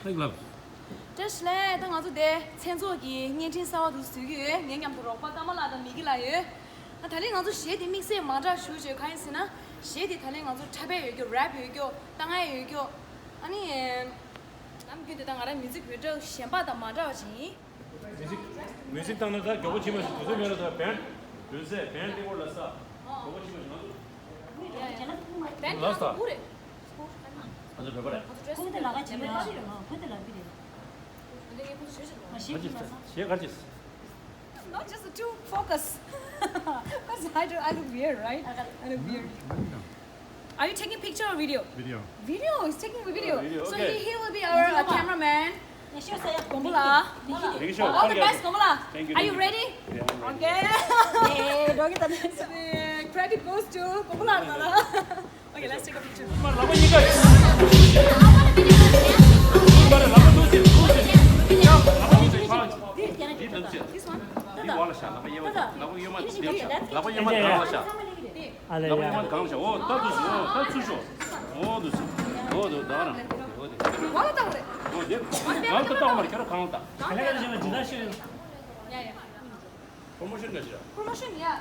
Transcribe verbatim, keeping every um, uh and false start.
ལགས། བཀྲ་ཤིས་བདེ་ལེགས། ད་ང་ཚོ་དེ་མཚན་ཚོགས་ཀྱི་བརྙན་འཕྲིན་གསར་བ་དུ་བཟོ་གི་ཡོད། ངའི་མཉམ་དུ་རོགས་པ་ཀརྨ་ལགས་དང་མི་དགེ་ལགས་ཡོད། ད་ད་ལན་ང་ཚོ་གཞས་དེ་དམིགས་བསལ་མ་འདྲ་ཞུ་བྱས་གང་ཡིན་ཟེར་ན། གཞས་དེ་ད་ལན་ང་ཚོ་འཁྲབ་པ་ཡོད་རྒྱུ། རེབ་ཡོད་རྒྱུ། ལྟ་ངན་ཡོད་རྒྱུ། ཨ་ནི། ནམ་རྒྱུན་དེ་དག་ང་རང་མིའུ་ཛིག་བི་ཌི་ཡོ་གཞན་པ་དང་མ་འདྲ་བ་ཞིག་ཡིན། མིའུ་ཛིག་མིའུ་ཛིག་བཏང་ན་ད་མགྱོགས་པོ་ཕྱིན་པ་ཞིག་དུས་ཚོད་མེད་ན། ད་བན་དོན་ཚེ་བན་ཏི་བོར་ལ་ས་མགྱོགས་པོ་ཕྱིན་པ་ཞིག་ང་ཚོ། བན་ལ་ས་ཁུ་རེད། ང་ཚོ་བོད་པ་རེད། ཁུ་དེ་ལ་ག་བྱེད་ཡོད། ཁུ་དེ་ལ་གི་རེད། ང་ཞིག་གི་ལ་ས། གཞས་ག་རེ་བྱེད། Not just too focus. Because I do, I look weird, right? I look weird. Are you taking picture or video? Video. Video, he's taking a video. Video, so okay. He, he will be our uh, cameraman. Gombola. Thank you, sure. All the best, Gombola. Thank you, thank you. Are you ready? Yeah, I'm ready. Okay. Hey, don't get the credit goes to Gombola. Okay, let's take a picture. This one? ལག་པ་གཡོན་མ་གང་ལ་ཤ། ལག་པ་གཡོན་མ་གང་ལ་ཤ། ཨོ་ད་འདུག་སེ། ཨོ་ད་འདུག་སེ། ཨོ་འདུག་སེ། ཨོ་འདུག་ད་རང་། ཨོ་དེ། ང་ལ་བལྟ་བ་རེད། ང་ལ་བལྟ་བ་མ་རེད། ཁྱེད་རང་གང་ལ་བལྟ། ཡ་ཡ། Promotion ག་ཅི་ར། Promotion, yeah.